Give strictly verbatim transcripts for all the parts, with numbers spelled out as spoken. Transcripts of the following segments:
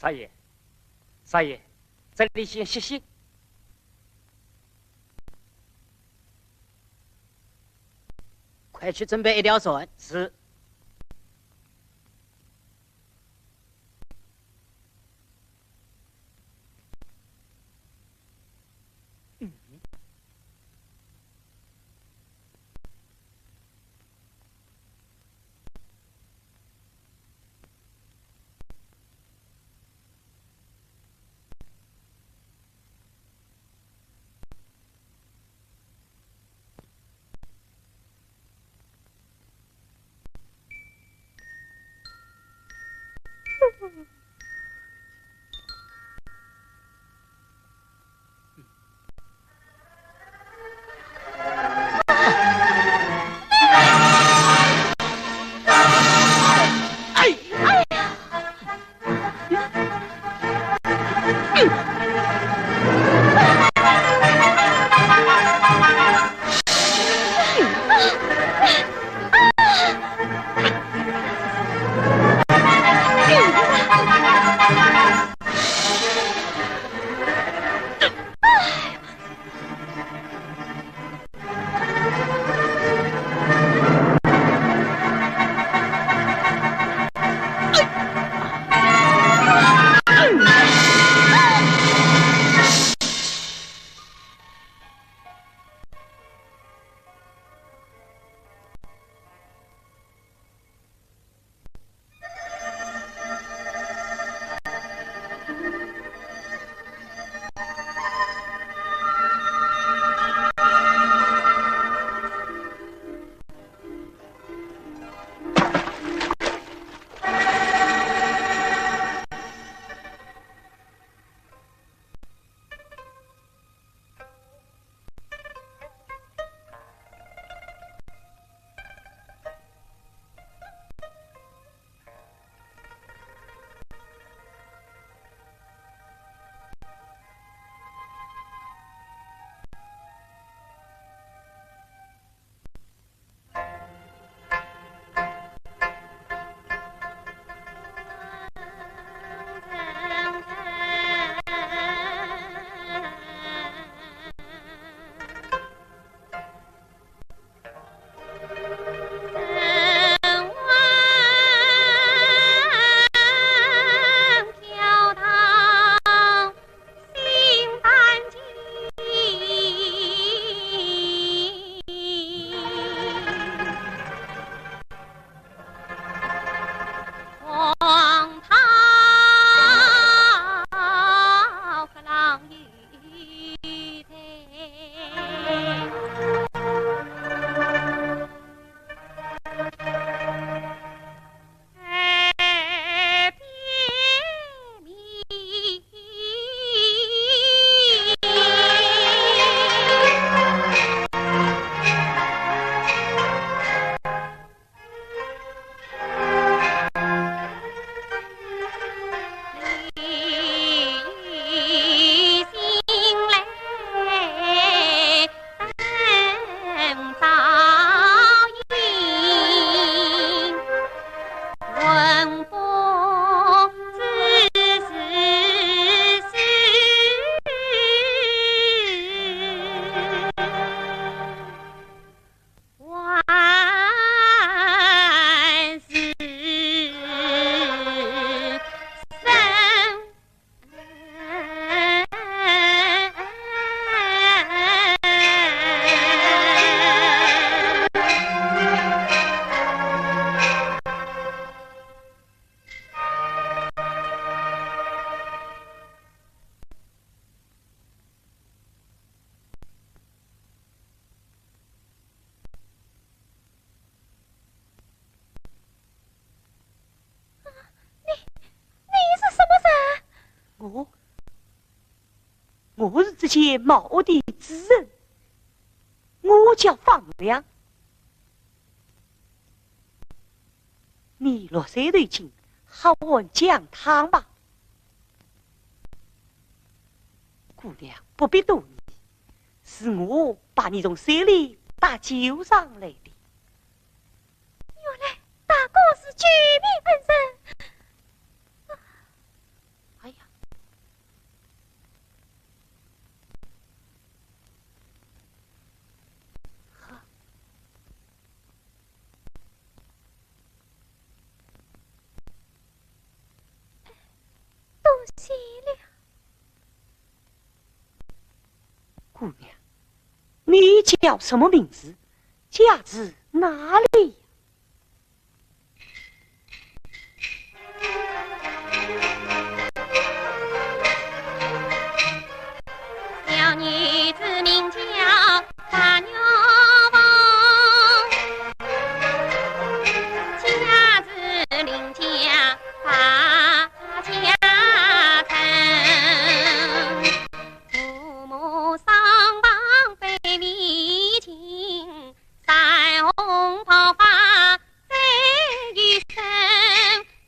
少爷，少爷，这里先歇息。快去准备一条船。是。你，你是什么人？我，我是这间茅屋的主人，我叫方良。你落水头巾，喝碗姜汤吧。姑娘，不必多言，是我把你从水里搭救上来的。原来大哥是救命恩人。啊，姑娘，你叫什么名字？家住哪里呀？小女子名叫白玉凤，家住临江白家村。 父母双亡非未亲，三红白发在一身，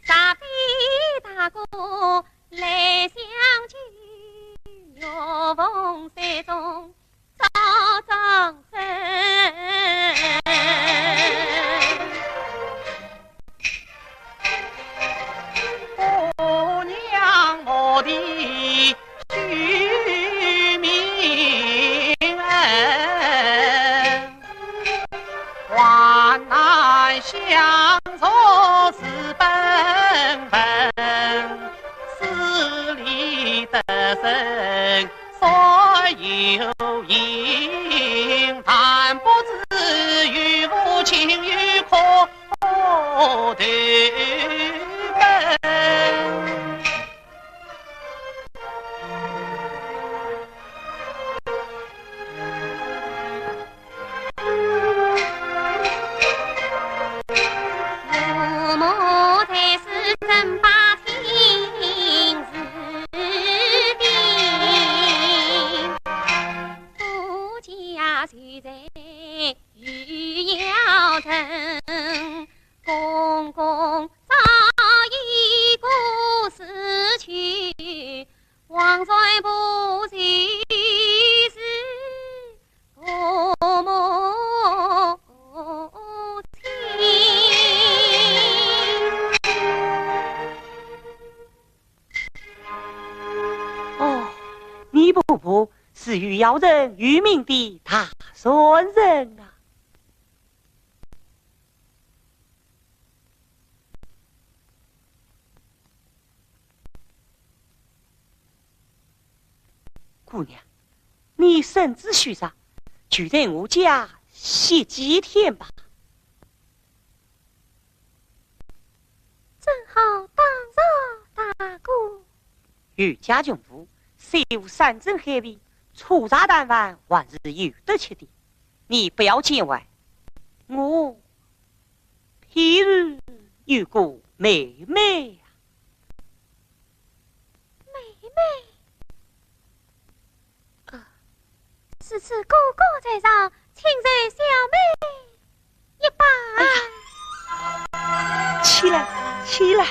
十八大哥来相救，玉凤山中 早早生。姑娘我的救命恩，患难相助是本分，势利得胜 所有因，但不知有父亲有苦头分。 父母在世身把亲是的，夫家就在余姚城。公公早已过世去， 王传不就是父母亲。哦，你婆婆是余姚人有名的大善人啊。 姑娘，你身子虚弱，就在我家歇几天吧。正好打扰大哥。余家穷苦，虽无山珍海味，粗茶淡饭还是有得吃的。你不要见外，我 譬如有个妹妹呀。妹妹？啊，如此哥哥在上，请受小妹一拜。哎呀，起来，起来。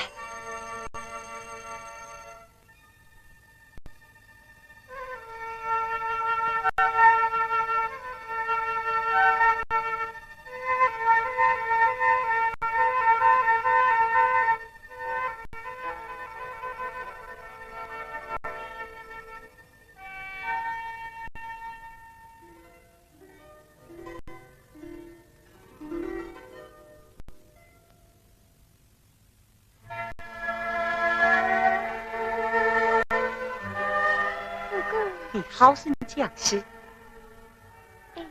你好生讲起。哎。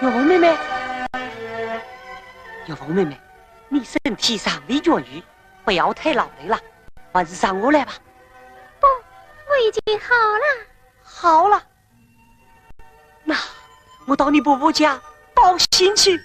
玉凤妹妹，玉凤妹妹，你身体尚未痊愈，不要太劳累了，还是上楼来吧。不，我已经好了。好了？那我到你婆婆家报信去。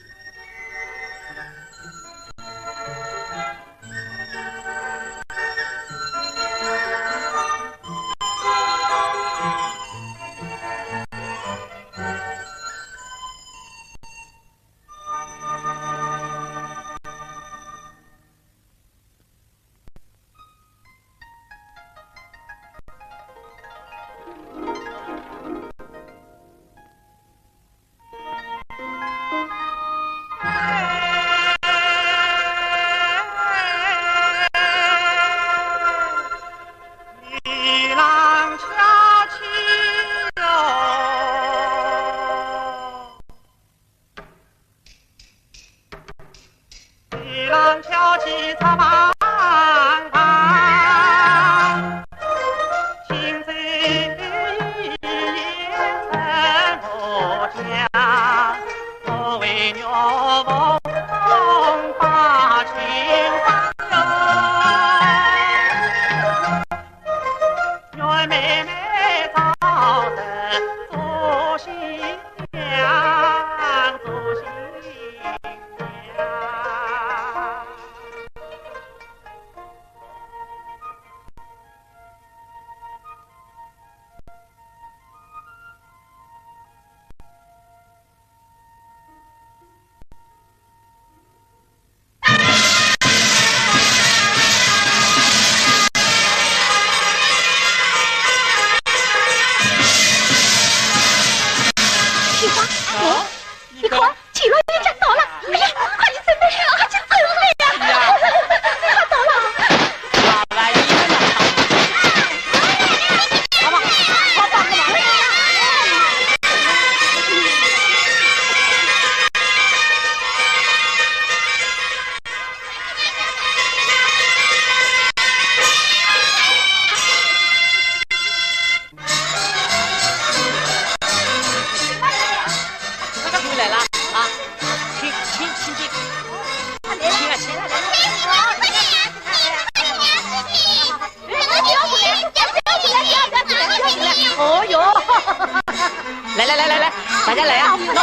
来啊，喏，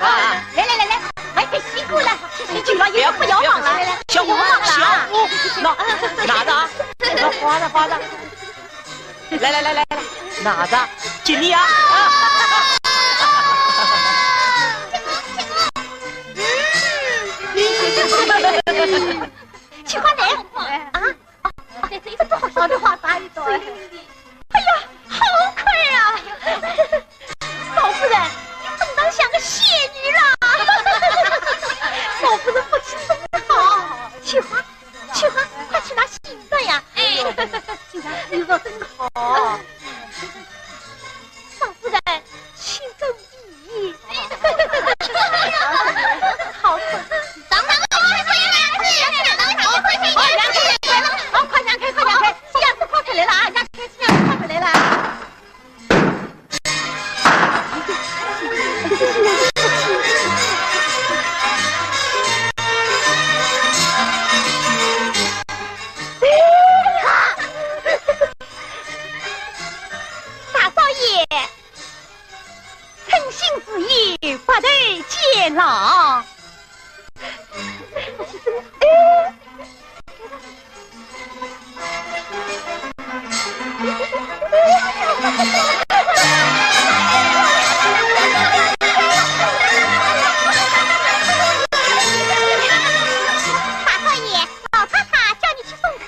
啊，来来来来，快点辛苦了，辛苦了，不要忙了，小姑，小姑，喏，拿着啊，喏，花着花着，来来来来来，拿着，敬你啊。喜欢哪？啊？ 这这这好笑的话打一顿。哎呀，好快呀！老夫人，你真当像个仙女啦！老夫人福气真好。翠花，翠花，快去拿洗衣液呀！哎，你说真好。老夫人，请注意。 好困。当然了，快点来，快点来，快点来，快点来，快点来，快点来，快点来，快点来，快点来。 大少爷， 诚心实意，不得见老。大少爷，老太太叫你去送客。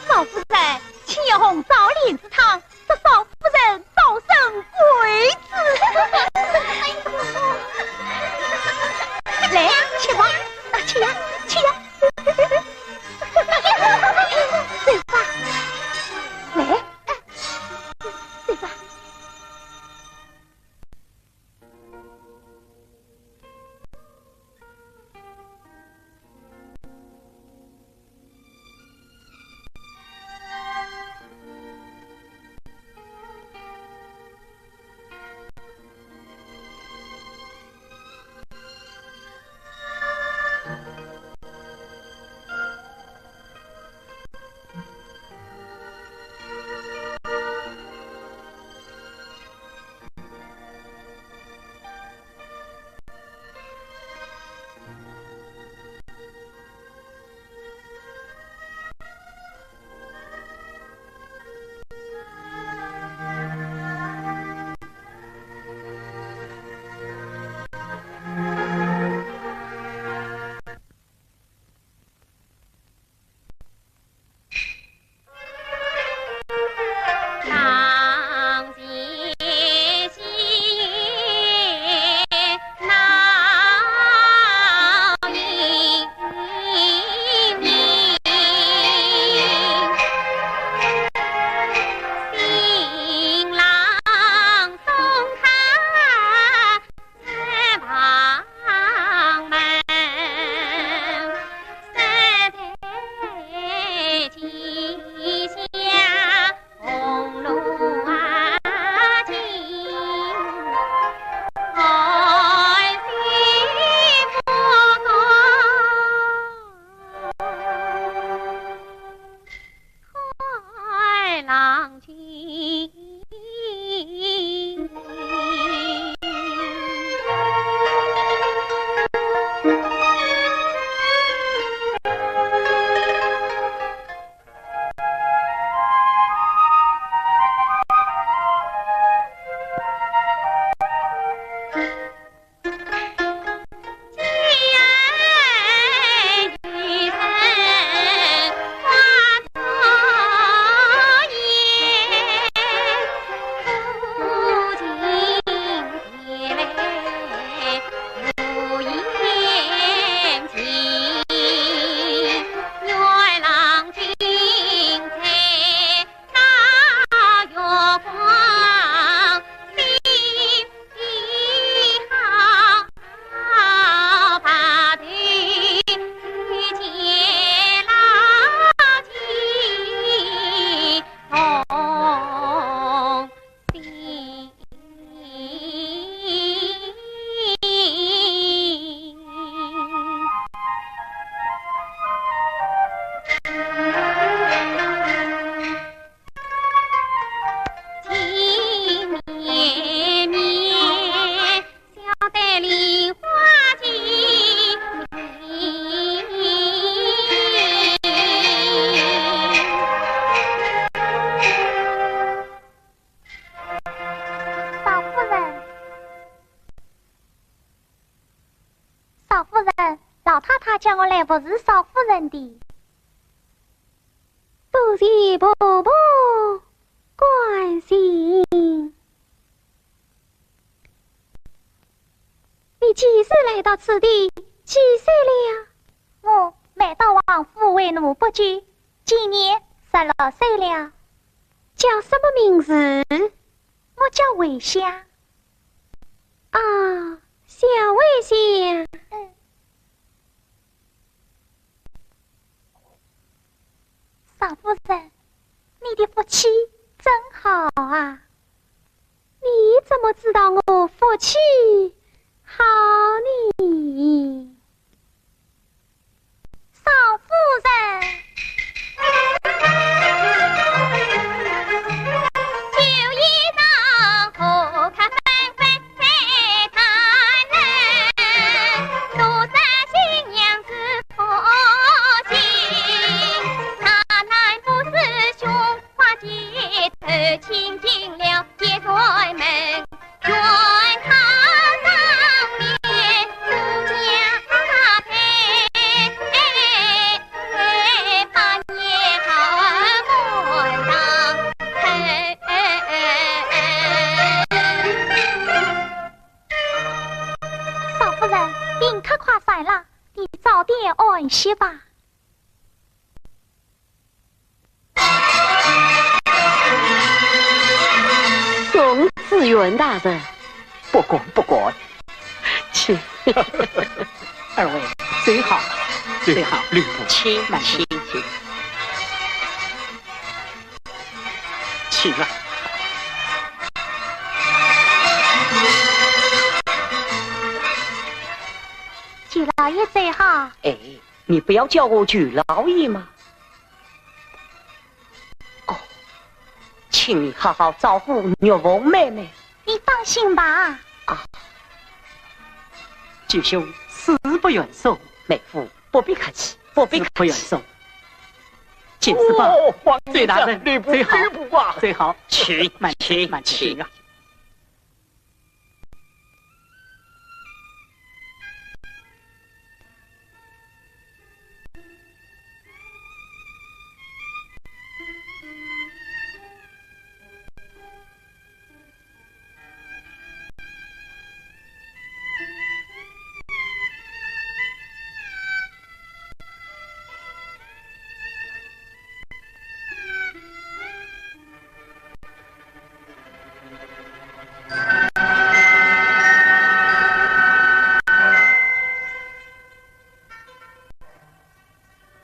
老夫人，请用红枣莲子汤，祝老夫人早生贵子。来，吃吧，啊，吃呀，吃呀。走吧，来，走吧。少夫人，老太太叫我来服侍少夫人的。多谢婆婆关心。你几时来到此地？几岁了？我卖到王府为奴不久，今年十六岁了。叫什么名字？我叫慧香。啊，小慧香。嗯。 少夫人，你的福气真好啊！你怎么知道我福气好呢？少夫人。 少夫人，病客快散了，你早点安息吧。送紫云大人。不敢，不敢。请。二位，坐好，坐好。请，慢请，请。 请了。舅老爷坐好。哎，你不要叫我舅老爷吗？哦，请你好好照顾玉凤妹妹。你放心吧。啊，舅兄，恕不远送。妹夫，不必客气，不必客气。恕不远送。 请吃吧。哦，皇帝，最大的，吕布，最好，吕布啊！最好。请，慢请，慢请啊。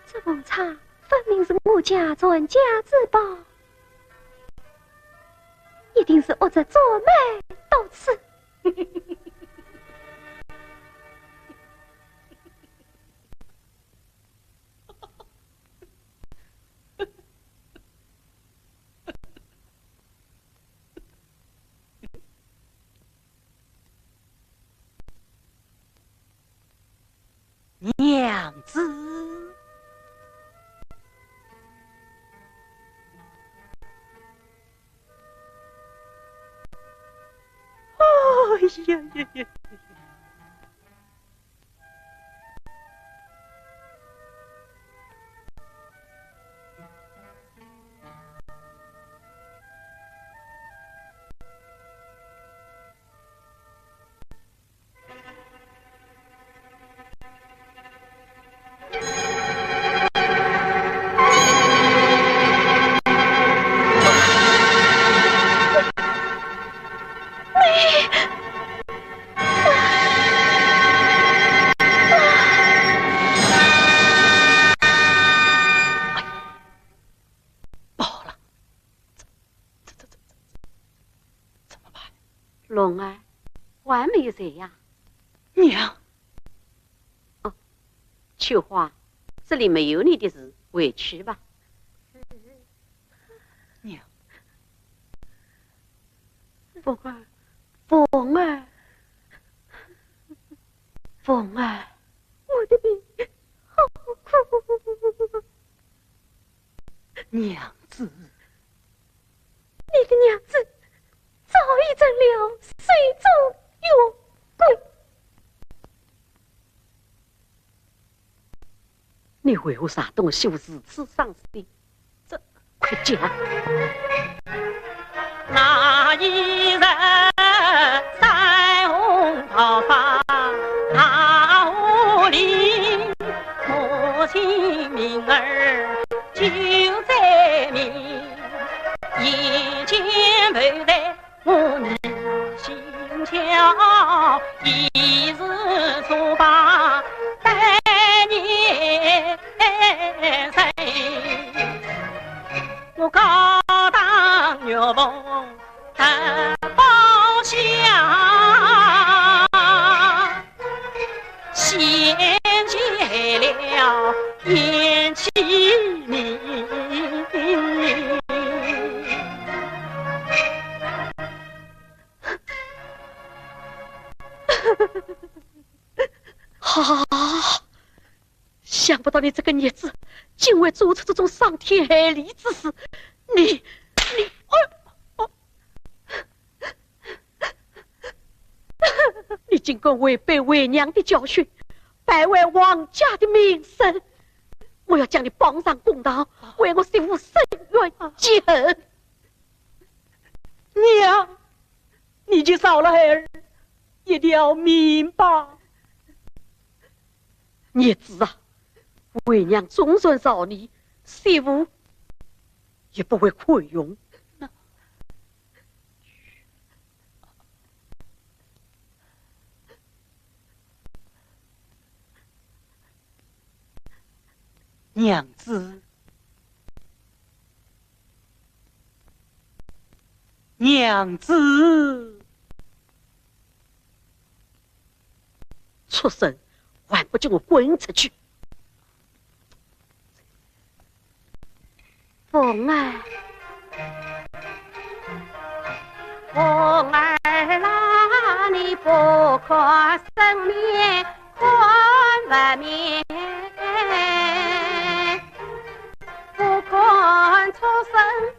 这凤钗分明是我家传家之宝，一定是恶贼专卖到此。 娘子。哎呀呀呀！ 不好了，这、这、这、这、这、这怎么办？龙儿，还没有睡呀？娘！哦，秋花，这里没有你的事，回去吧。娘！凤儿，凤儿，凤儿。我的命，好苦。 娘子。你的娘子早已成了水中月桂。你为何让东秀如此伤心？这，快讲！那一日山洪爆发大雨淋，母亲命儿救灾民，眼前浮在 我女心焦，一时错把百年身。我高堂玉凤得宝箱，献谢了贤妻名。 啊，想不到你这个孽子，竟会做出这种伤天害理之事。你，你，哦，哦，你竟敢违背为娘的教训，败坏王家的名声！我要将你绑上公堂，为我媳妇伸冤结仇。娘， 你就饶了孩儿一条命吧。孽子啊，为娘纵然饶你，媳妇也不会宽容。娘子， 娘子。畜生，还不给我滚出去！凤儿，凤儿啊，你不看僧面，看佛面。 不看畜生，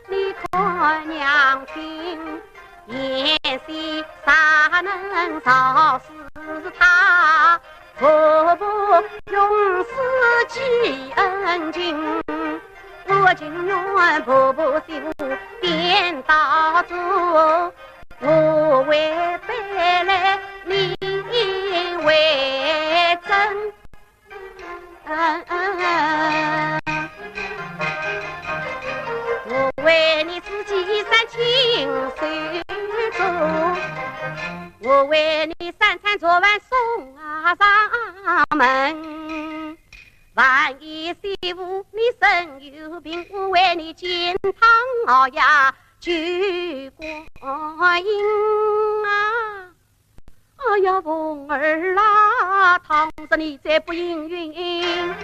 你看娘亲，贤婿啥能饶恕她？婆婆永世记恩情，我情愿婆婆媳妇颠倒做，我为白来，你为真。 我为你自己三清水中，我为你三餐早饭送啊上门。万一媳妇你身有病，我为你煎汤熬药救光阴啊。 哎呀，凤儿啊，倘若你再不应允，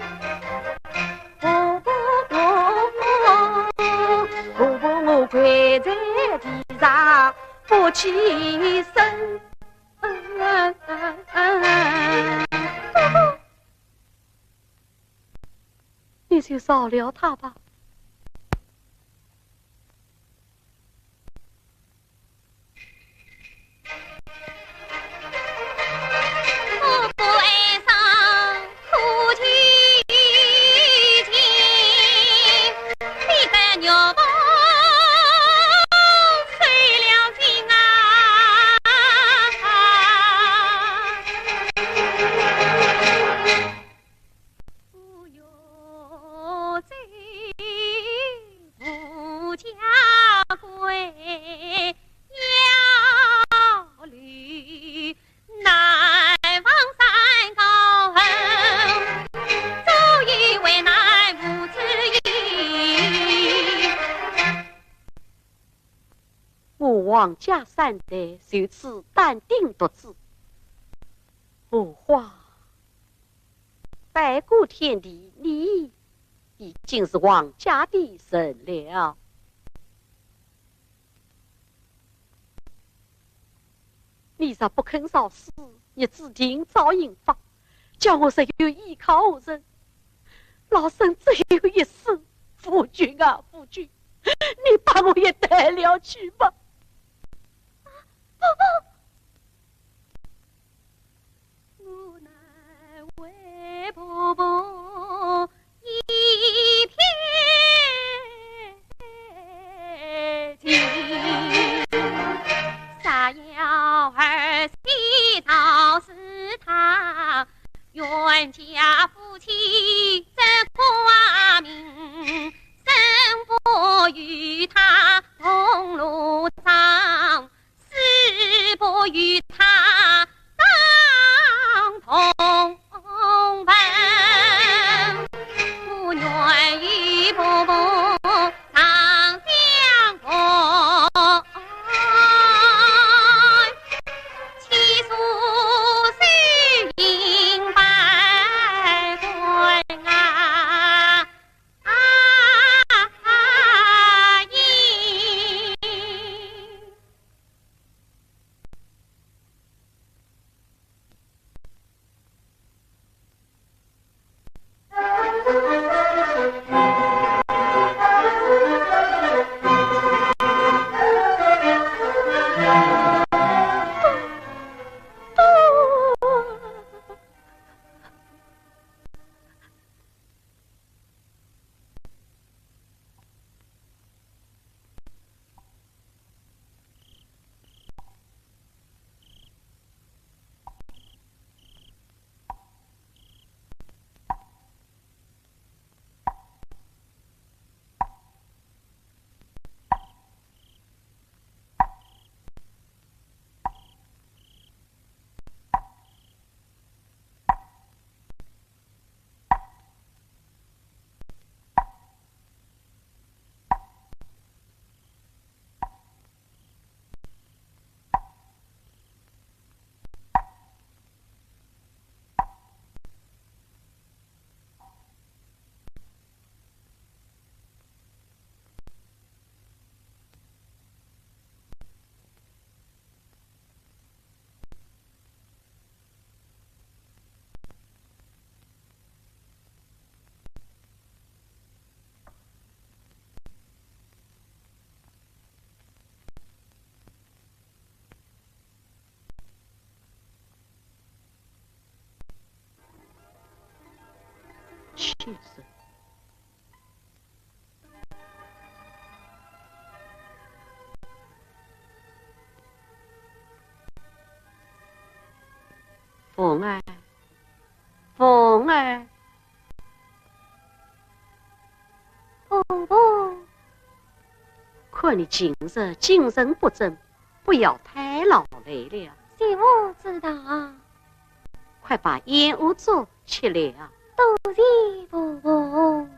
婆婆我，婆婆我跪在地上不起身。你就饶了她吧。 我王家三代就此淡定独子，何况 拜过天地，你已经是王家的人了。你若不肯饶恕，日子定遭刑罚，叫我日后依靠何人？老身只有一死，夫君啊，夫君，你把我也带了去吧。啊，不，不。 我难为婆婆冤家夫妻真光明，生活与他同路上，死不与他 当同奔，不愿与婆婆常相逢。七十岁银板官啊，啊咦。 气死！凤儿，凤儿。 婆婆。看你今日精神不振，不要太劳累了。媳妇知道。快把燕窝粥吃了。多谢婆婆。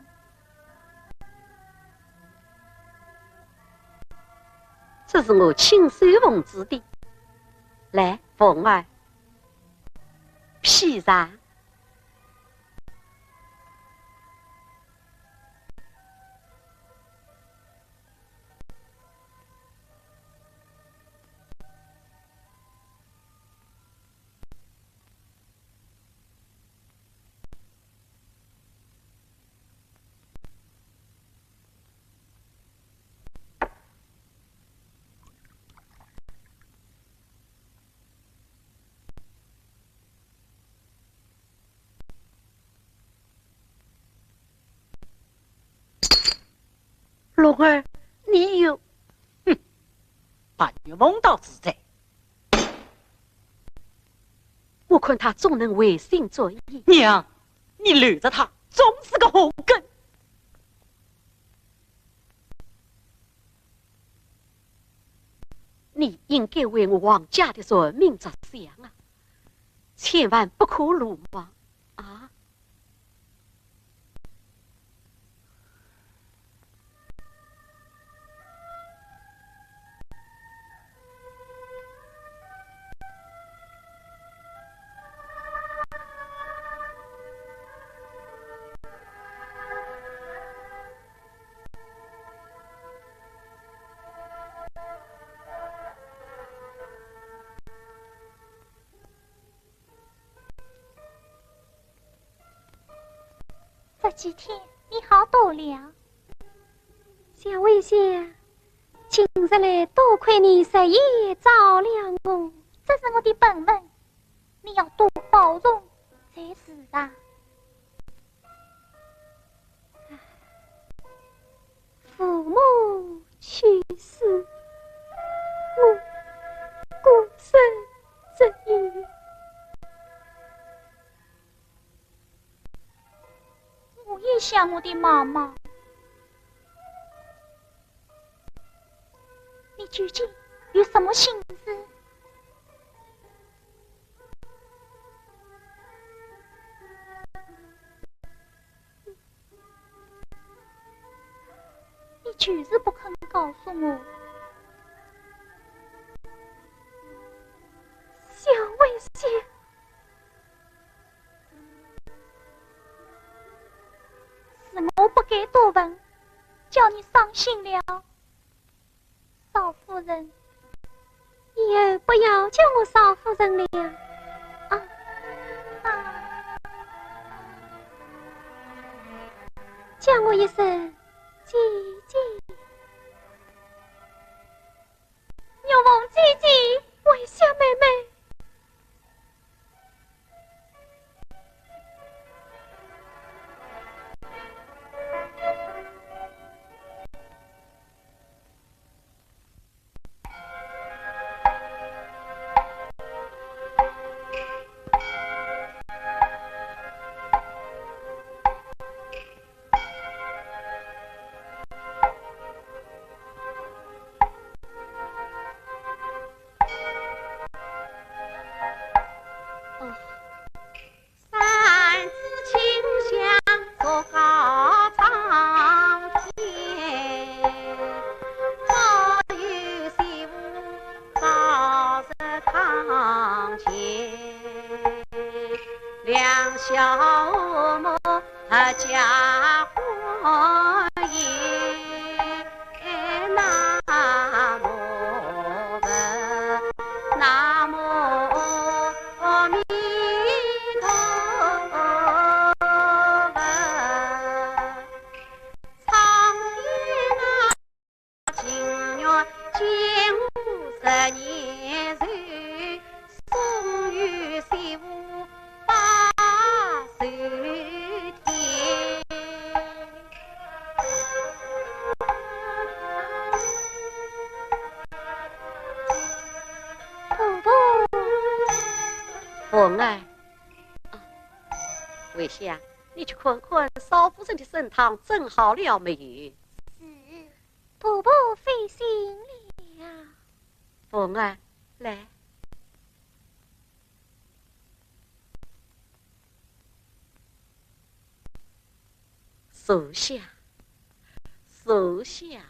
这是我亲手缝制的。来，凤儿，披上。 龙儿，你又……哼，白日梦到自在。我看他总能回心转意。娘，你留着他，总是个祸根。你应该为我王家的全名着想啊，千万不可鲁莽啊！ 这几天你好多了。小微笑，今日来多亏你日夜照料我，这是我的本分，你要多保重才是啊。唉，父母去世，我孤身只有也想我的妈妈。你究竟有什么心事？你就是不肯告诉我。小危险！ 是我不该多问，叫你伤心了。少夫人，以后不要叫我少夫人了。啊，啊，叫我一声姐姐。玉凤姐姐，慧香妹妹。 哦。 凤儿，啊，慧香，你去看看少夫人的参汤蒸好了没有？是。 婆婆费心了。凤儿，来。坐下，坐下。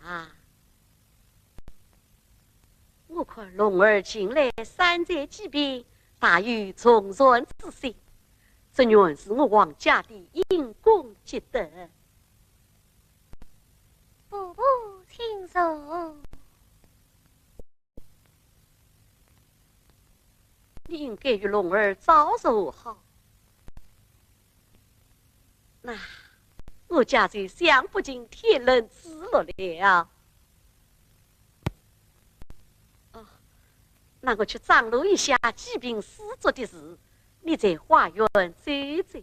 我看龙儿近来三餐几遍，大有从善之心，这原是我王家的因功积德。 婆婆请坐。你应该与龙儿早说好。那我家就享不尽天伦之乐了。哦，那我去张罗一下几瓶诗作的事，你在花园走走。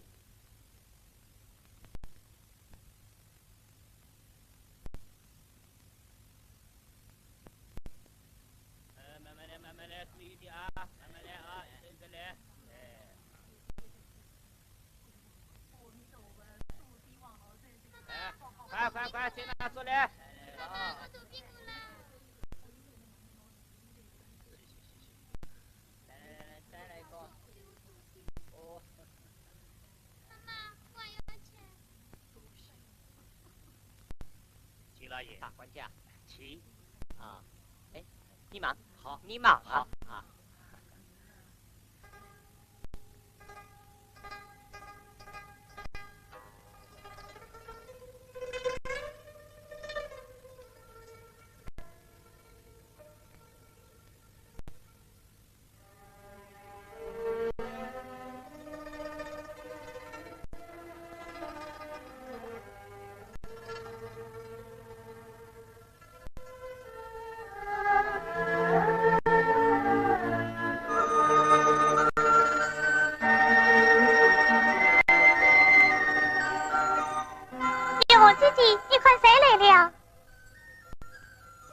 呃，慢慢来，慢慢来，注意点啊，慢慢来啊，一阵一阵来。哎，哎，快快快，先拿出来。来来来，再来一个。哦。 秦老爷。大管家。请。啊，哎，你忙。好。你忙啊。好啊。 玉凤姐姐，你看谁来了？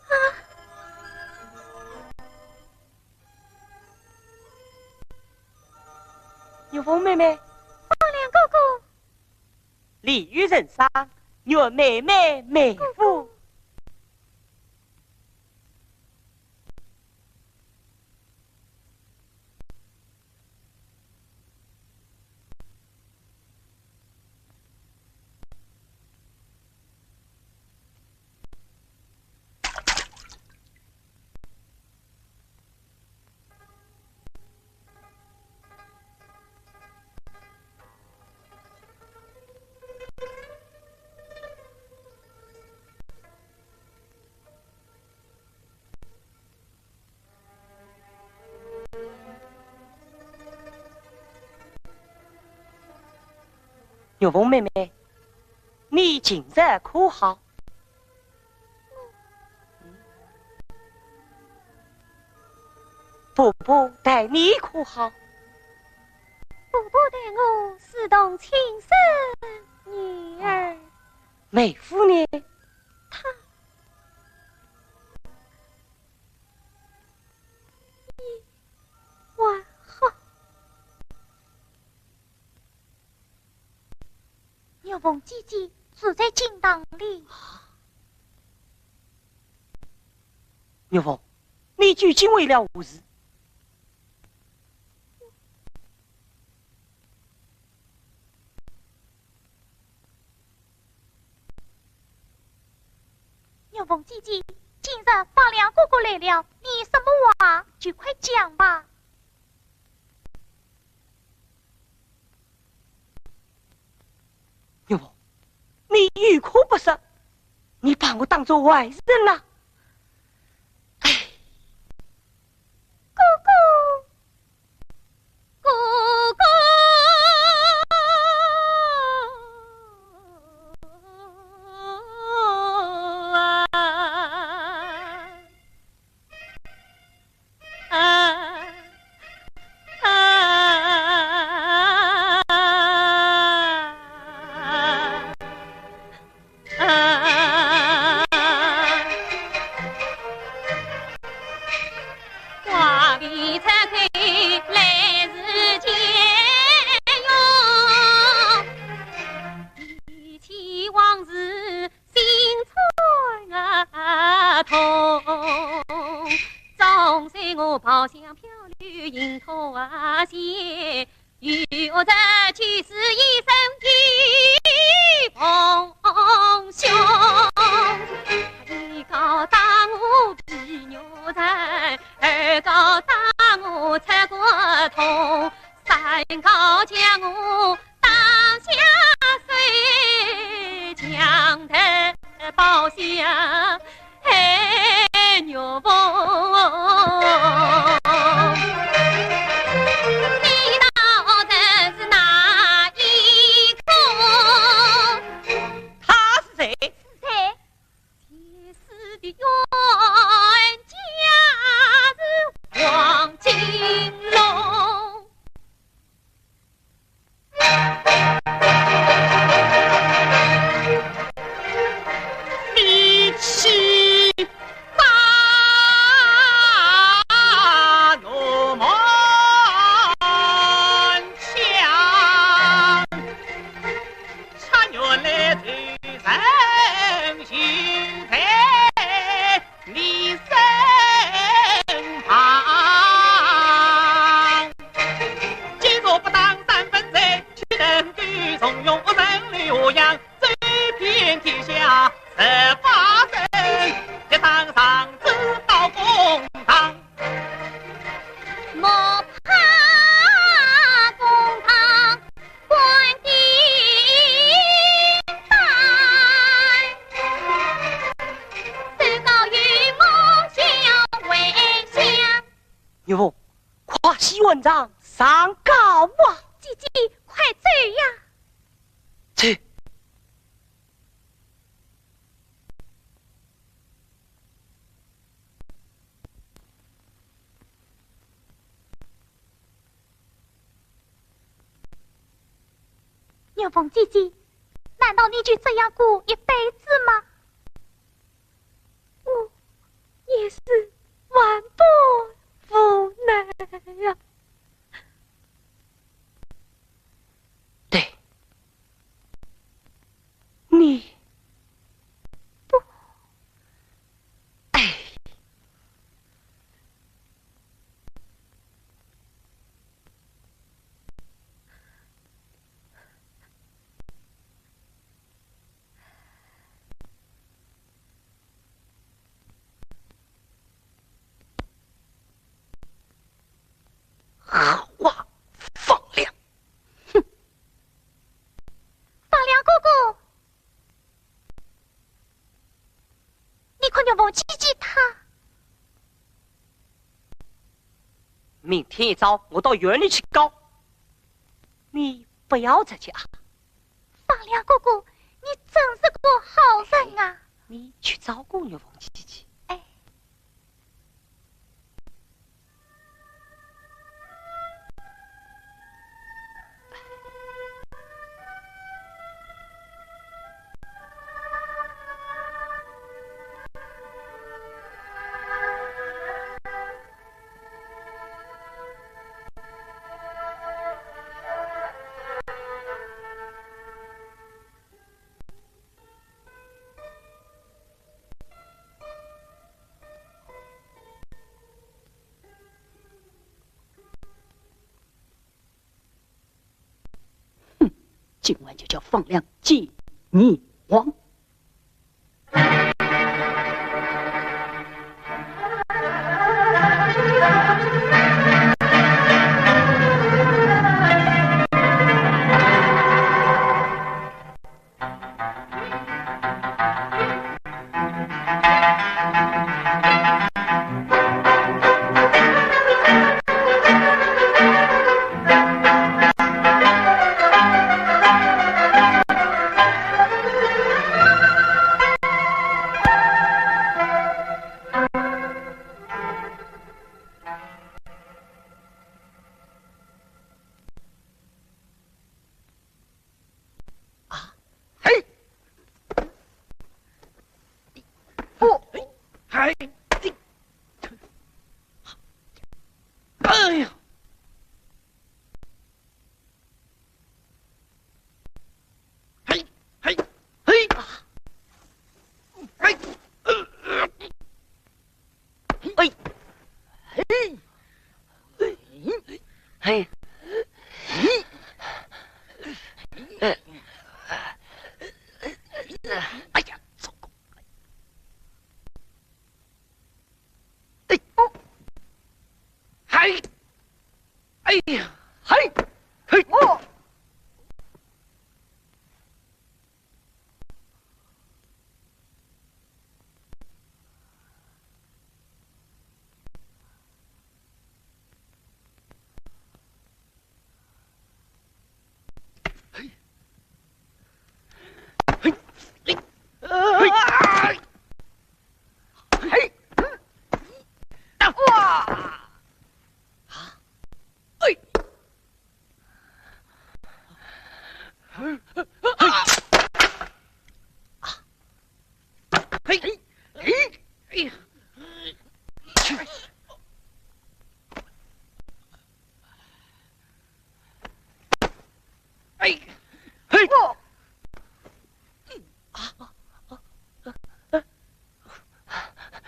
啊！ 玉凤妹妹。宝良哥哥。利于人生，愿妹妹妹夫。 玉凤妹妹，你近日可好？婆婆待你可好？婆婆待我如同亲生女儿。妹夫呢？他 也还好。玉凤姐姐住在金堂里。玉凤，你究竟为了何事？ 玉凤姐姐，今日法良哥哥来了，你什么话就快讲吧。玉凤，你有苦不说，你把我当作外人了。哎，哥哥， 哥哥啊，啊，啊。 啊，话未曾开来时间哟，提起往事心酸啊痛。总算我跑向漂流银河啊线， 又何日去世一生一封胸？一个打我皮肉人，二个打我出骨痛，三个将我打下水，墙头包厢。 哎，玉凤，你到底是哪一个？他是谁？是谁？前世的冤家是王金龙。 你去把我们抢，他原来就在，就在 你身旁。今日不当三分罪，岂能够从容人流阳？走遍天下十八省，一场上子到公堂。莫怕公堂 关的板，手高有木小围墙。岳父，快些问状上告啊！姐姐，快走呀！走。 玉凤姐姐，难道你就这样过一辈子吗？我也是万般无奈呀。对，玉凤姐姐她。明天一早我到县里去告，你不要出去啊。方亮哥哥，你真是个好人啊。你去照顾玉凤姐姐。哎。 哼，今晚就叫方亮见阎王。 啊，嘿，哦，嘿，哎呀，嘿，嘿，嘿，啊，嘿，呃，呃。 哎，嘿，嘿，嘿，哎呀，糟糕！哎，哦，嘿，哎呀，嘿，嘿，哦。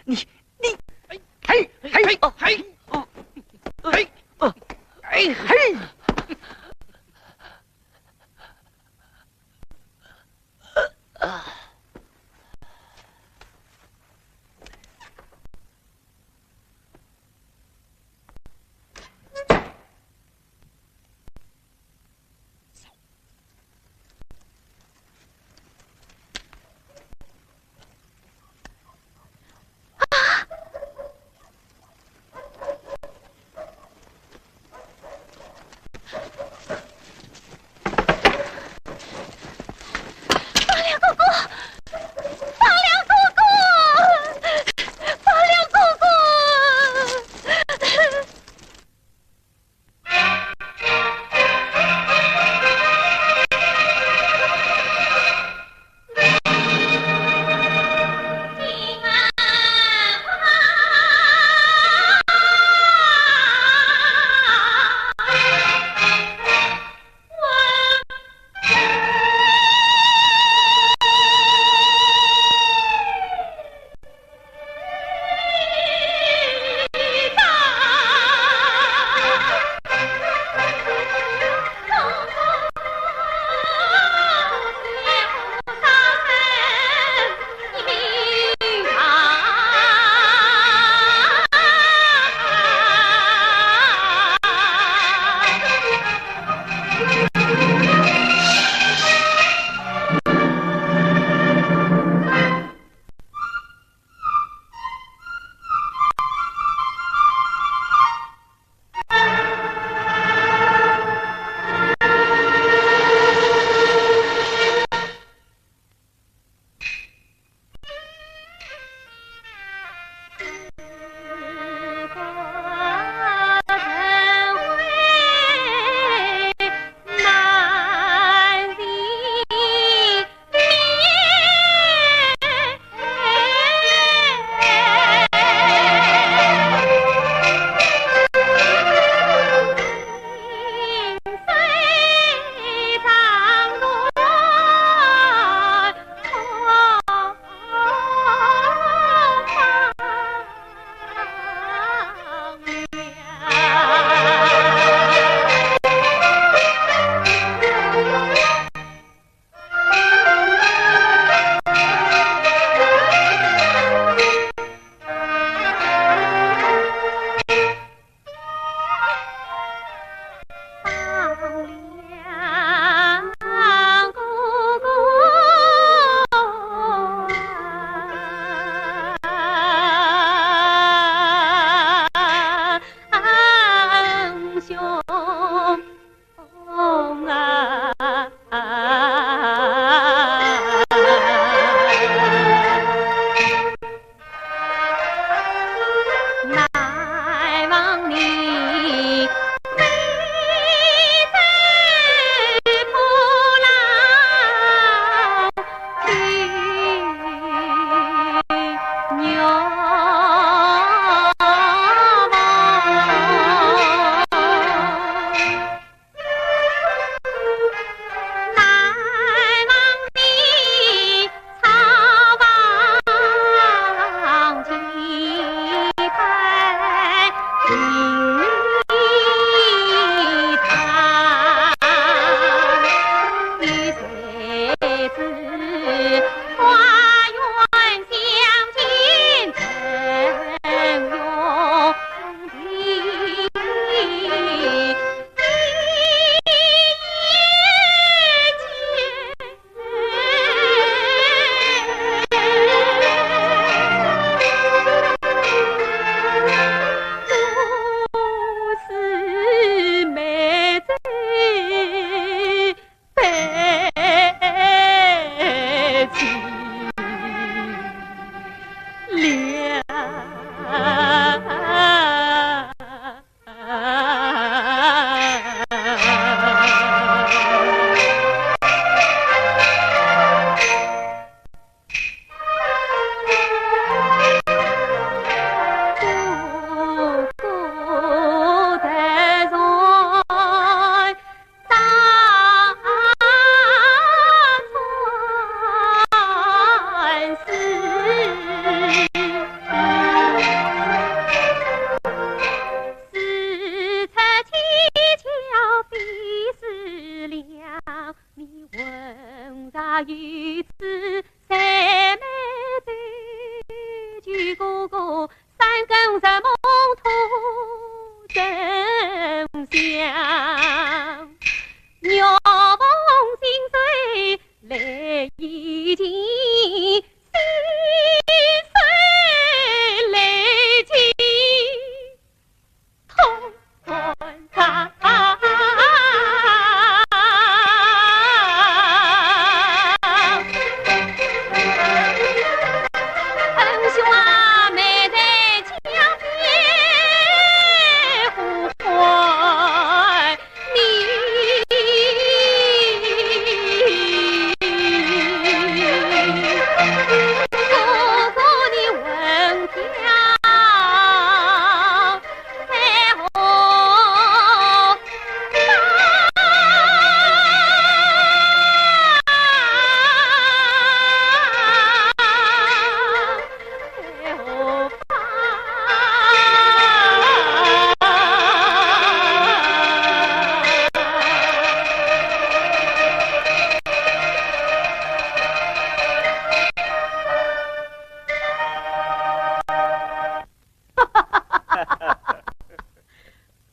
你，你，嘿，嘿，嘿，嘿，嘿，嘿。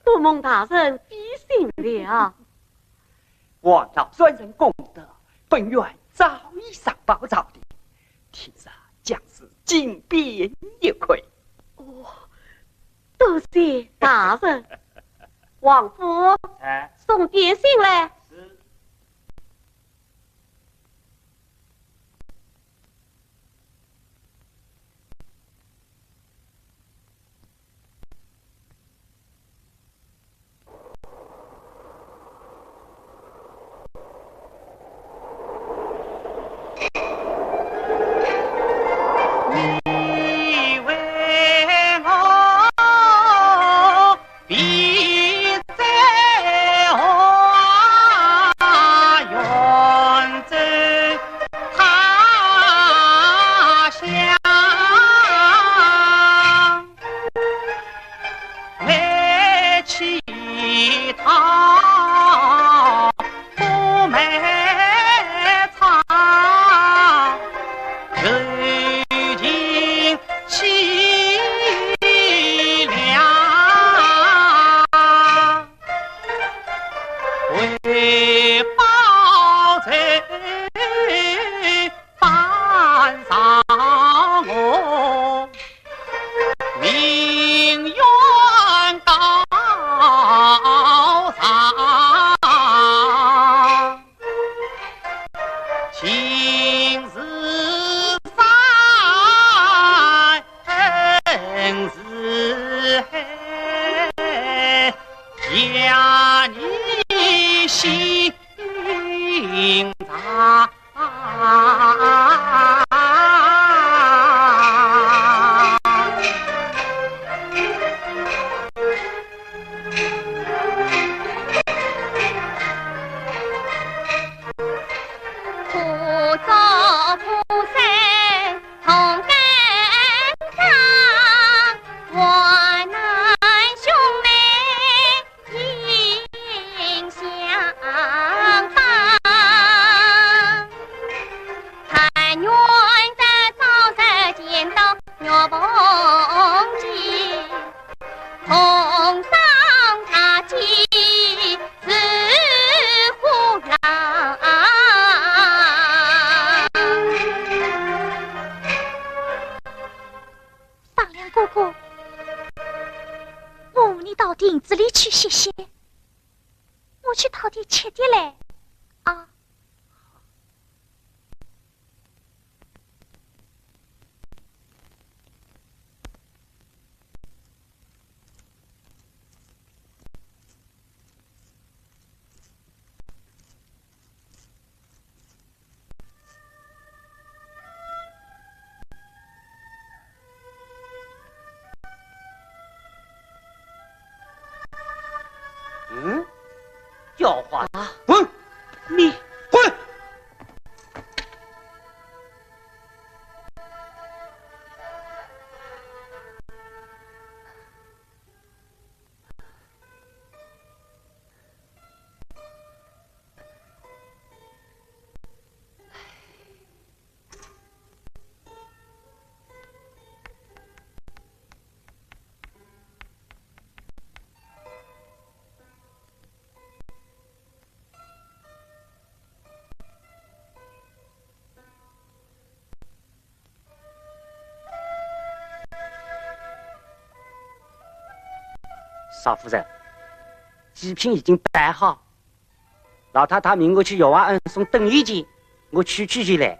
多蒙大人比心了。王老先生功德，本院早已上报朝廷，听说将是金匾一块。哦，多谢大人。王府，哎。送点心来。是。商量哥哥，我扶你到亭子里去歇歇，我去讨点吃的来。啊。 嗯？叫唤。啊。滚！你。滚！少夫人，祭品已经摆好，老太太命我去药王庵送等一件，我去取去来。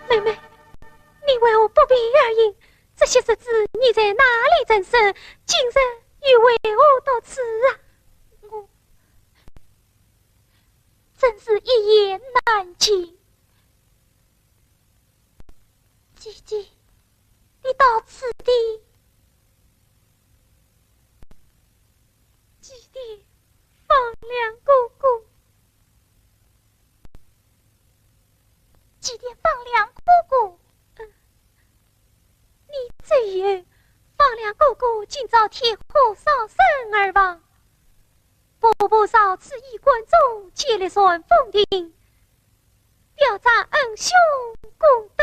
妹妹，你为何不避而迎？这些日子你在哪里人生？今日又为何到此啊？我真是一言难尽。姐姐，你到此地，祭奠方良哥哥。祭奠方良哥哥？嗯，你知否，方良哥哥今朝天火烧身而亡。 婆婆遭此一关中，皆力传风亭，表彰恩兄功德。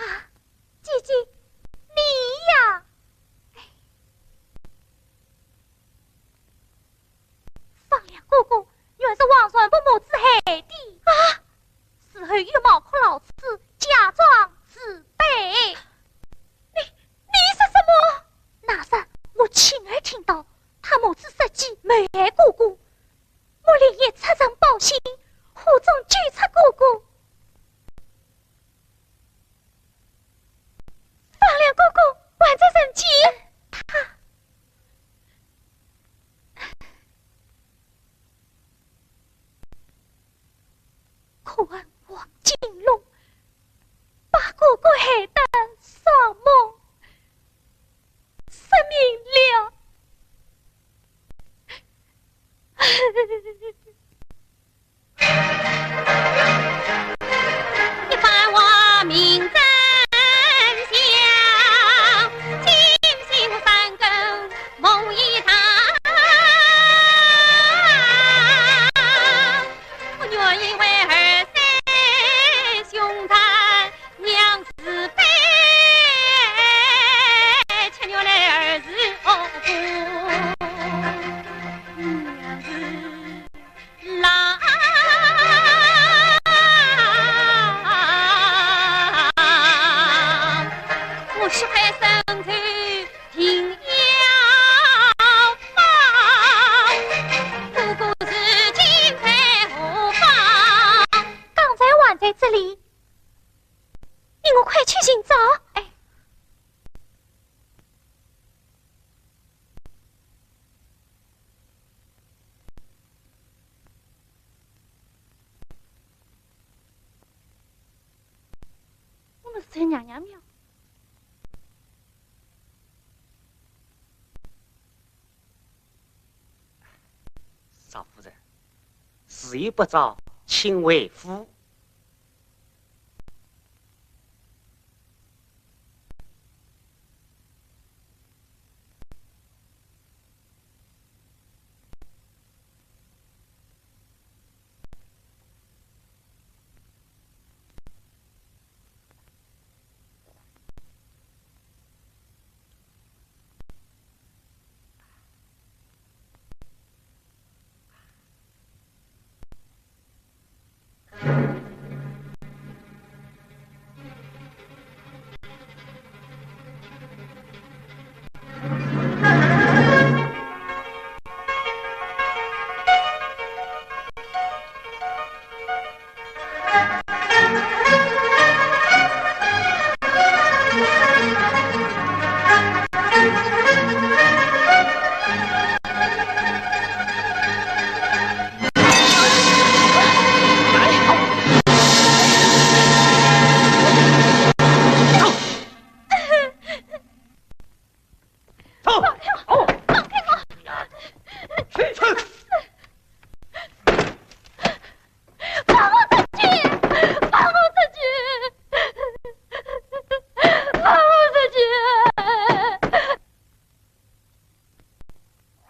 啊，姐姐，你呀？哎，方良哥哥原是王传福母子害的。啊？ 事后有冒哭老子，假装自卑。你，你说什么？那日我亲耳听到，他母子设计谋害哥哥，我连夜出城报信，火中救出哥哥。方良哥哥还在人间？他 可恨王金龙把哥哥害得双目失明了。一番话名真相，今夕我三更 梦一场，我原以为二三兄长娘慈悲，却原来儿是恶婆娘是 郎，我是海参头定要放，不过如今在何方？刚才还在这里，你我快去寻找。哎。 我们是去娘娘庙。少夫人，时已不早，请回府。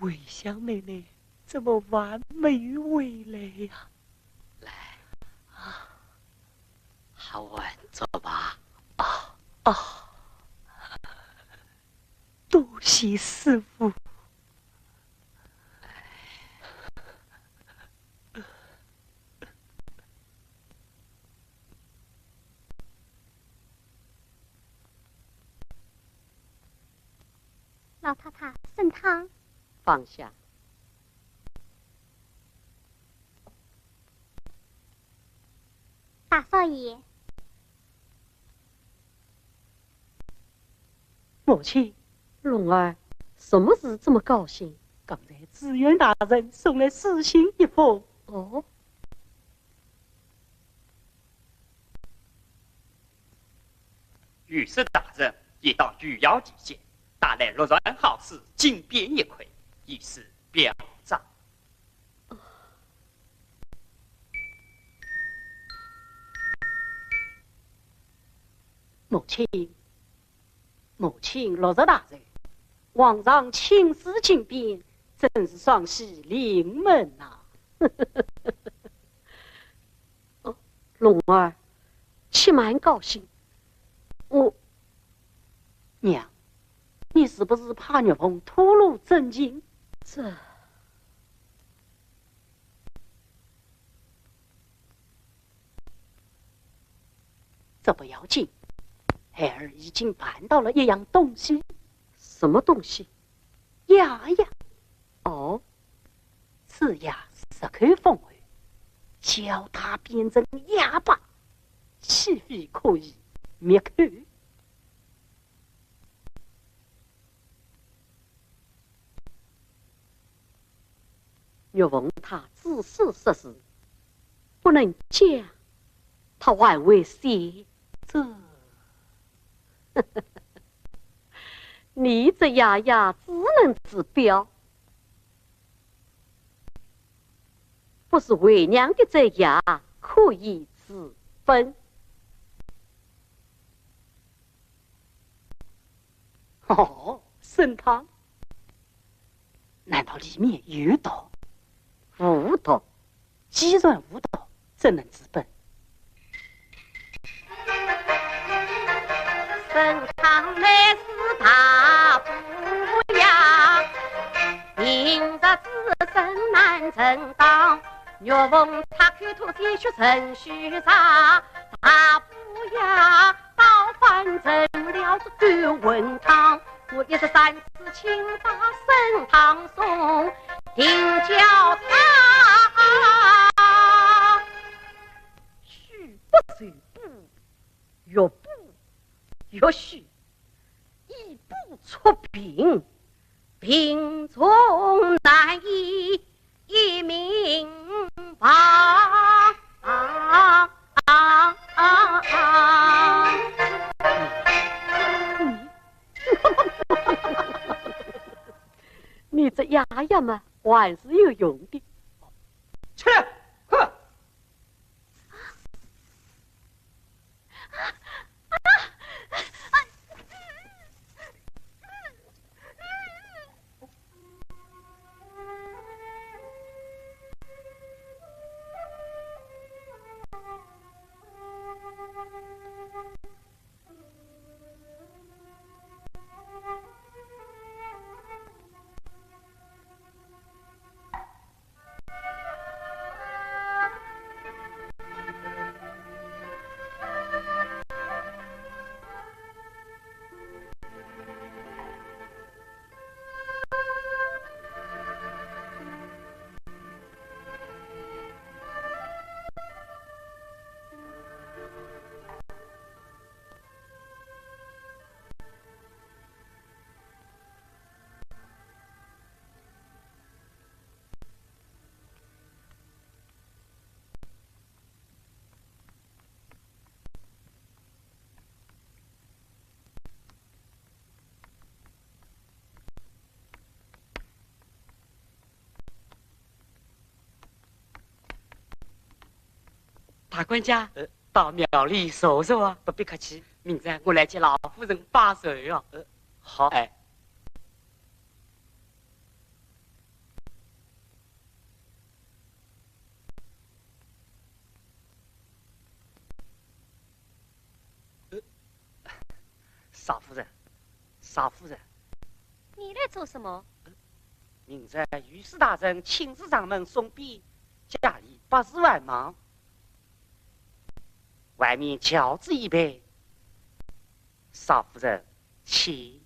回香妹妹怎么还没有回来呀？来，啊，好好坐吧。啊，啊，多谢师父。 老太太，参汤。放下。大少爷。母亲。龙儿，什么事这么高兴？刚才知县大人送来书信一封。哦。 御史大人已到御窑地界，带来六串好书，金匾一块，以示表彰。母亲，母亲，御史大人，皇上亲赐金匾，真是双喜临门呐！ 哦，龙儿，且慢高兴。我，娘，你是不是怕玉凤吐露真情？这，这不要紧，孩儿已经办到了一样东西。什么东西？ 哑呀。哦，此哑十口封喉，叫它变成哑巴，岂非可以灭口？玉凤她只是说是不能讲，她还会写。这，你这哑哑只能治标， 不是为娘的这哑可以治本。哦，参汤，难道里面有毒？无毒。既然无毒， 怎能治本？参汤乃是大补药，平日子身难正当，玉凤她口吐鲜血成虚茶，大补药倒反成了这狗混汤。 我一日三次请把参汤送，定叫他。许不受补，越补越虚，以补促病，病从难医，一命亡。你这哑哑嘛，还是有用的。去，哼！大官家，呃。到庙里坐坐啊。不必客气。明朝我来接老夫人拜寿啊。呃，好。哎。少夫人。你来做什么？明日御史大人亲自上门送匾，家里百事万忙，外面轿子已备，少夫人，请。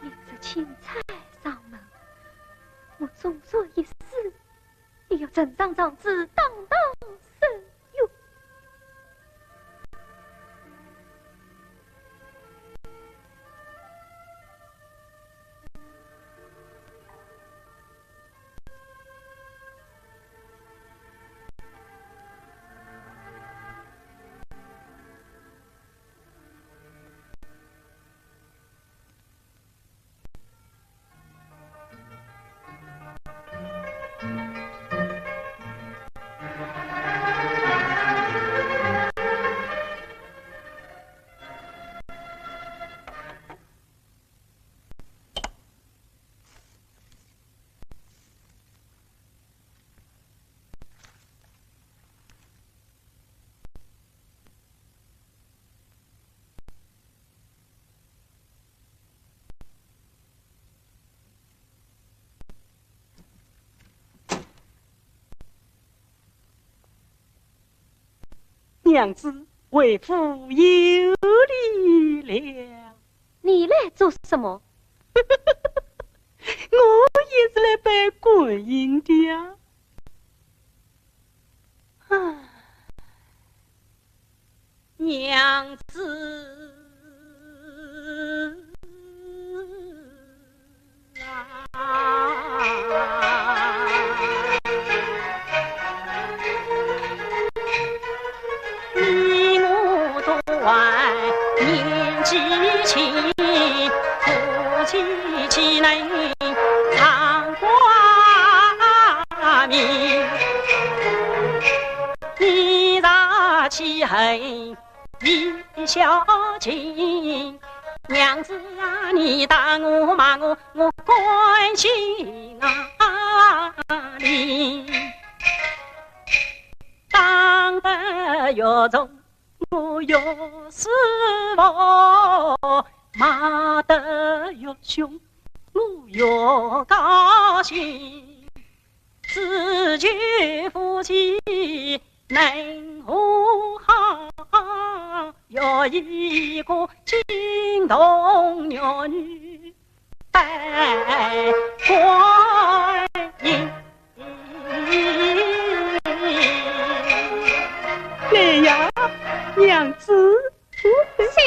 明日钦差上门，我纵作一死，也要呈上状纸，当堂申冤。 娘子，为父有礼了。你来做什么？我也是来拜观音的呀。唉。 娘子啊，你我都还年纪轻，夫妻岂能常挂名？ 你若记恨一小情，娘子啊，你打我骂我，我关心哪里？打得越重，我越舒服；骂得越凶，我越高兴。 只求夫妻能和好，要一个金童玉女拜观音。来呀，娘子。谁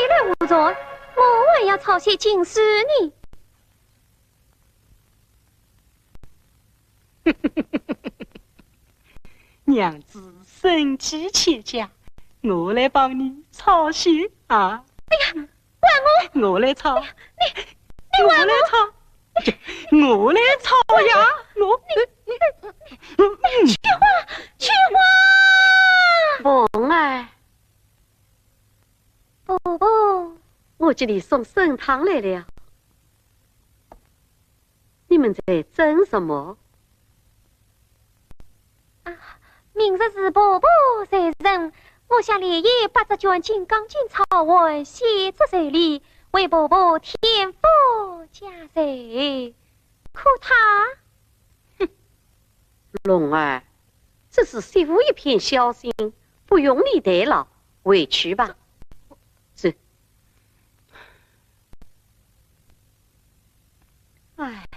来无传？我还要抄些经书呢。 娘子生气欠佳，我来帮你抄些啊。哎呀，还我！我来抄。哎呀，你，你还我！我来抄，我来抄呀，我。你，你，你，翠花，翠花！凤儿。 婆婆。我给你送参汤来了。你们在争什么？啊，明日是婆婆生辰，我想连夜把这卷金刚经抄完，写在手里，为婆婆添福加寿。可她……哼，龙儿，这是媳妇一片孝心，不用你代劳，回去吧。是。唉，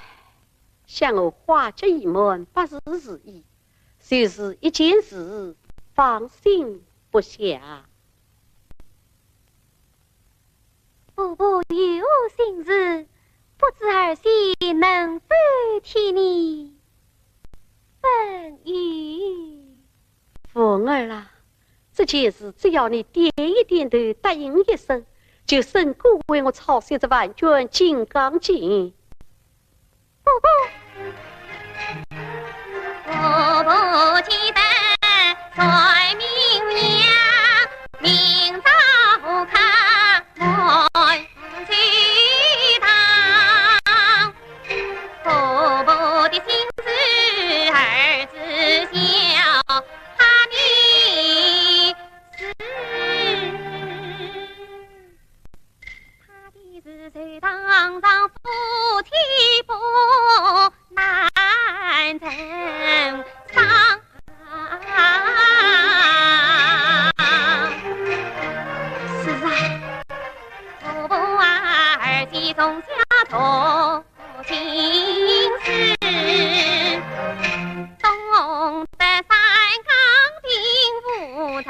想我花甲已满，百事如意，就是一件事放心不下。 婆婆有心事，不知儿媳能否替你分忧？凤儿啊，这件事只要你点一点头，答应一声，就胜过为我抄写这万卷金刚经。 婆婆。婆婆记得算命娘，明朝看满水塘。婆婆的心事儿子晓，她的事。 她的事就当成夫妻不难成双。是啊，婆婆啊，儿媳从小同心事，懂得三纲并无常。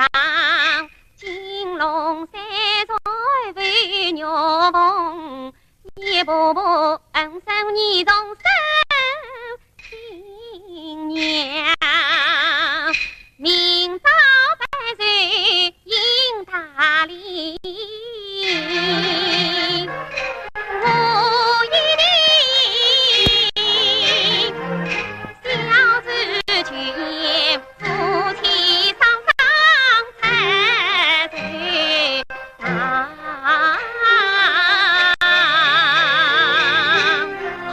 金龙山水为玉凤，你婆婆恩深你终身敬仰。明朝拜寿应大礼，无一例，小子去也 夫妻双双在水塘。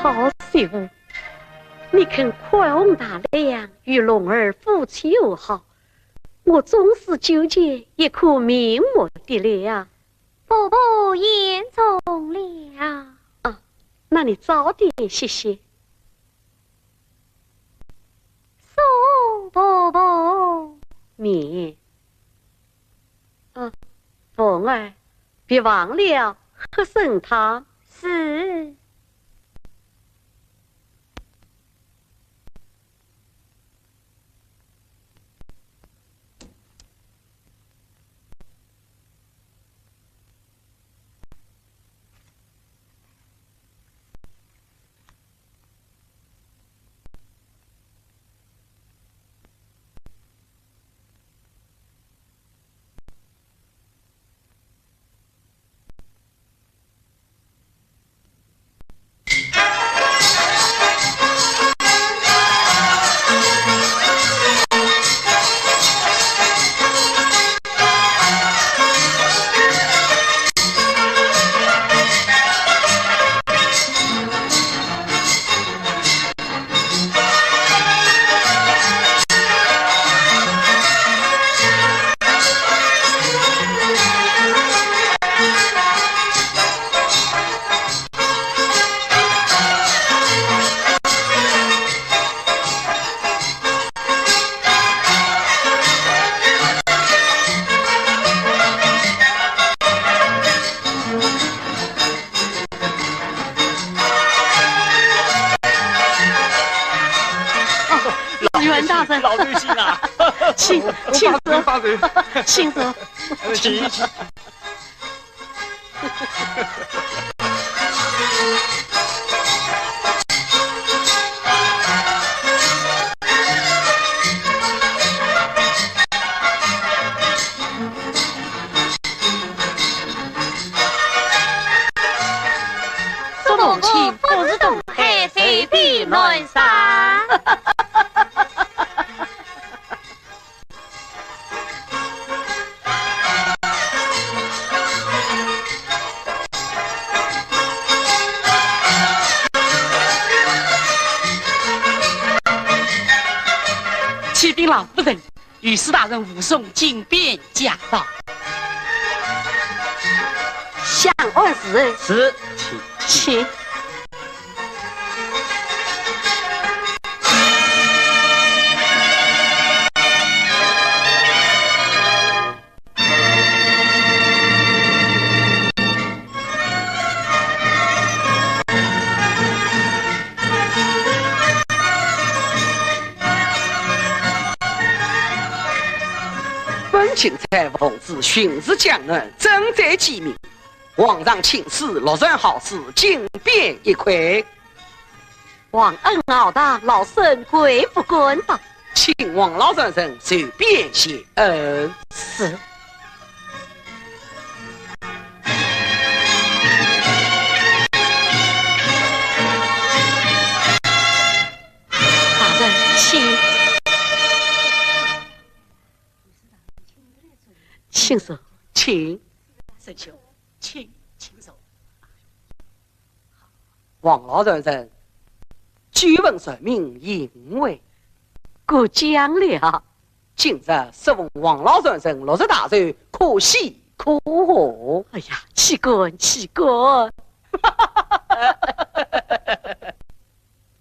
好媳妇，你肯宽宏大量，与龙儿夫妻和好，我纵使纠结也可瞑目的了。婆婆言重了。啊，那你早点歇歇。 送婆婆。免。啊，凤儿，别忘了喝参汤。是。 啊，老袁大人，老寿星啊，请，请坐，大人，请坐。请，请。 不动情不如动海，随便乱杀。 启禀老夫人，御史大人武松进禀驾到。相案是？是，请。请。本钦差奉旨巡视江南，赈灾济民。皇上亲赐六船好书，金匾一块。皇恩浩大，老身跪不敢当。请王老大人受匾谢恩。是。大人，请。 请坐。请。沈兄，请，请坐。王老大人，久闻船民幸会。过奖了。今日适逢王老大人六十大寿，可喜可贺。哎呀，岂敢，岂敢。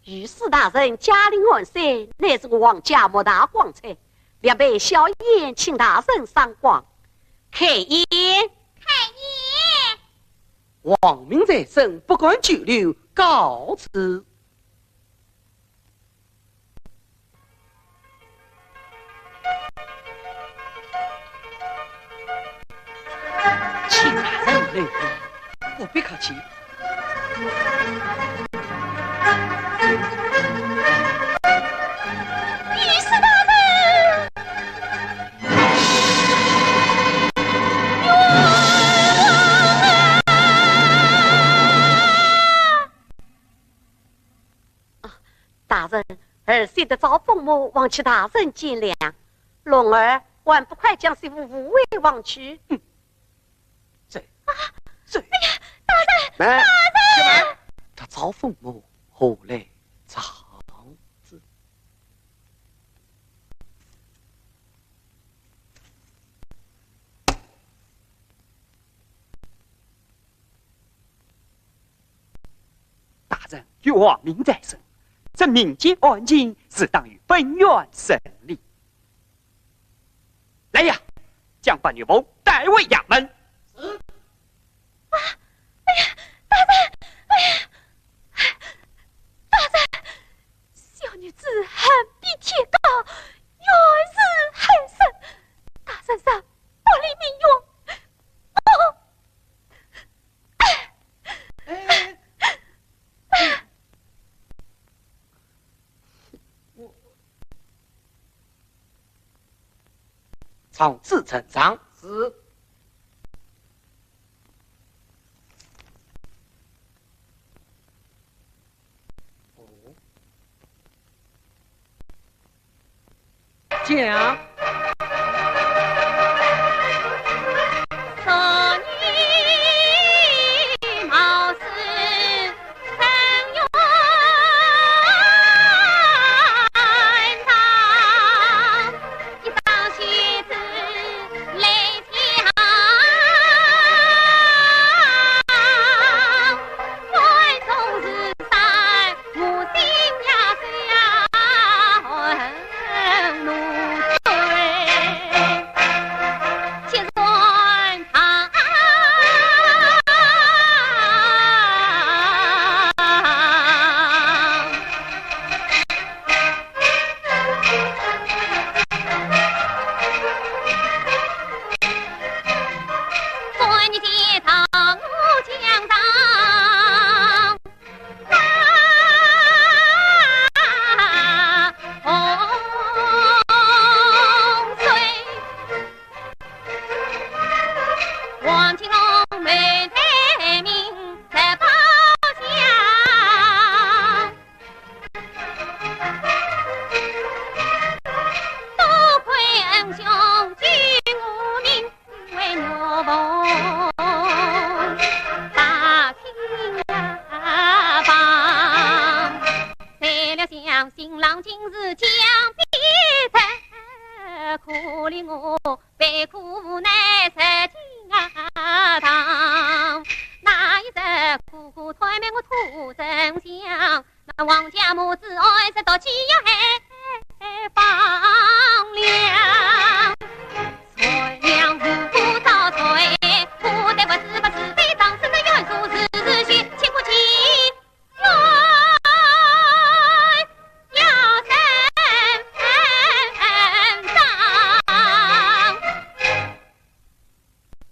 御史大人驾临安山，乃是皇家莫大光彩，列备小宴，请大人赏光。开宴。开宴。王命在身，不敢久留，告辞。 请大人留步，不必客气。御史大人！冤枉啊！ 大人，儿媳得遭疯魔，望乞大人见谅。龙儿，还不快将媳妇扶回房去？嗯，这，啊，这，哎呀，大人，慢，大人！且慢，她遭疯魔，何来状子？ 大人有皇命在身，这民间案情，自当由本院审理。来呀，将白玉凤带回衙门。是。啊，哎呀，大人，哎呀，大人，小女子恨比天高，冤如海深，大人饶薄俚冥冤。哦， 哎，哎，哎。我，状子呈上。是。哦。 讲。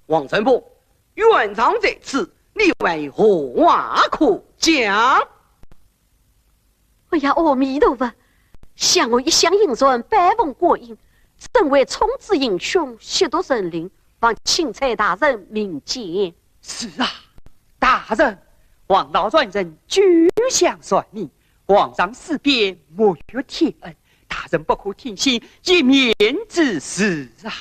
王存博，冤枉在此，你还有何话可讲？哎呀，阿弥陀佛！想我一向行善，拜奉观音，怎会冲子英雄，亵渎神灵，望钦差大人明鉴。是啊，大人，王老传人救降善民，皇上赐匾，沐浴天恩，大人不可听信一面之词啊！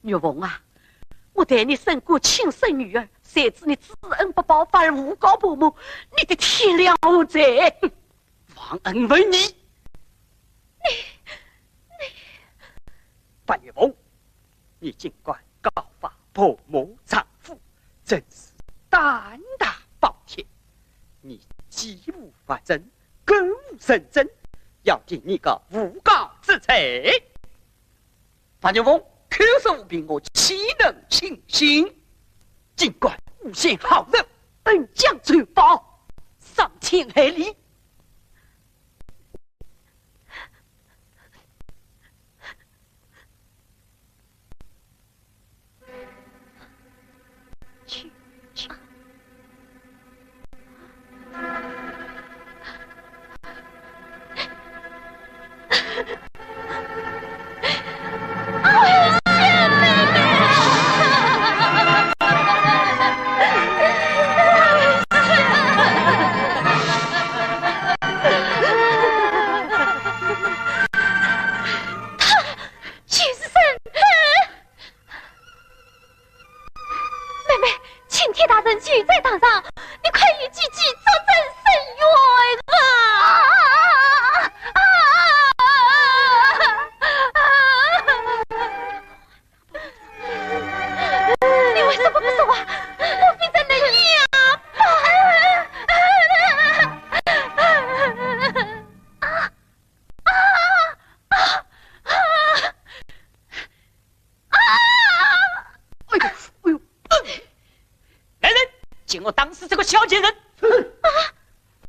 玉凤啊，我待你胜过亲生女儿，谁知你知恩不报，反而诬告婆母，你的天良何在？哼，忘恩负义！你，你，白玉凤，你竟敢告发婆母丈夫，真是胆大包天！你既无物证，更无人证，要定你个诬告之罪。白玉凤，口说无凭，我岂能轻信？竟敢诬陷好人，恩将仇报，伤天害理！ 妹妹，钦差大人就在堂上，你快与姐姐作证伸冤啊！你为什么不说话？莫非真的？你啊！啊！啊！啊！啊！ 哎呦，哎呦，来人，给我打死这个小贱人！啊！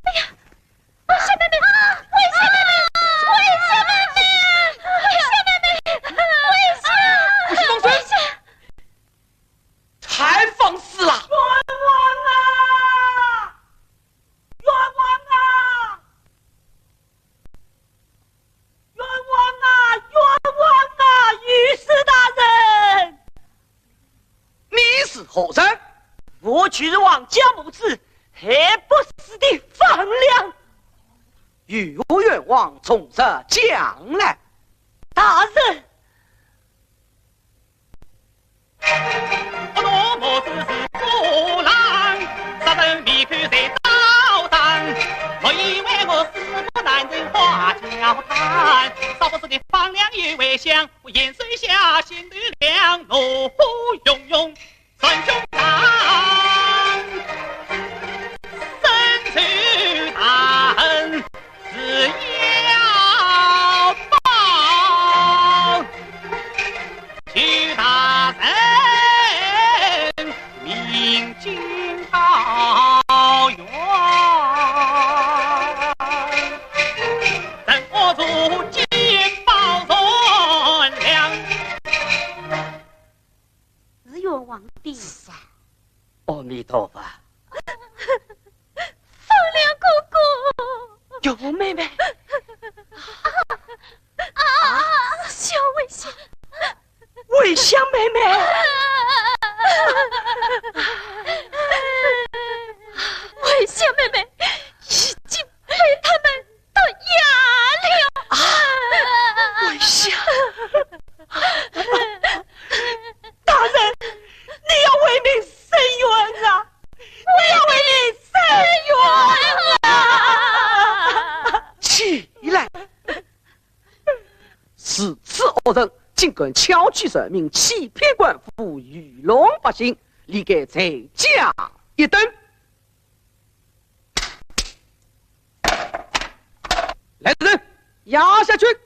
哎呀，危险妹妹，危险妹妹，危险妹妹，危险妹妹，危险，危险，危险！太放肆了！冤枉啊！冤枉啊！ 冤枉啊，冤枉啊，御史大人！你是何人？我就是王家母子，害不死的方良。有何冤枉，从实讲来。大人， 恶毒母子是孤狼，杀人灭口在刀上。我以为我死不男人花轿谈，杀不死的方良有围墙，我眼水下心头凉，怒火涌涌算胸膛。深仇大恨 是要报，求大人明镜高悬，任我如金宝善良。 是冤枉的。是啊，阿弥陀佛。方良哥哥。玉凤妹妹。啊！小危险。危险妹妹。危险妹妹已经被他们 都压了。啊，跪下！大人，你要为民伸冤啊！你要为民伸冤啊！起来！如此恶人，竟敢巧取人命，欺骗官府，愚弄百姓，理该罪加一等。 来人，押下去。是。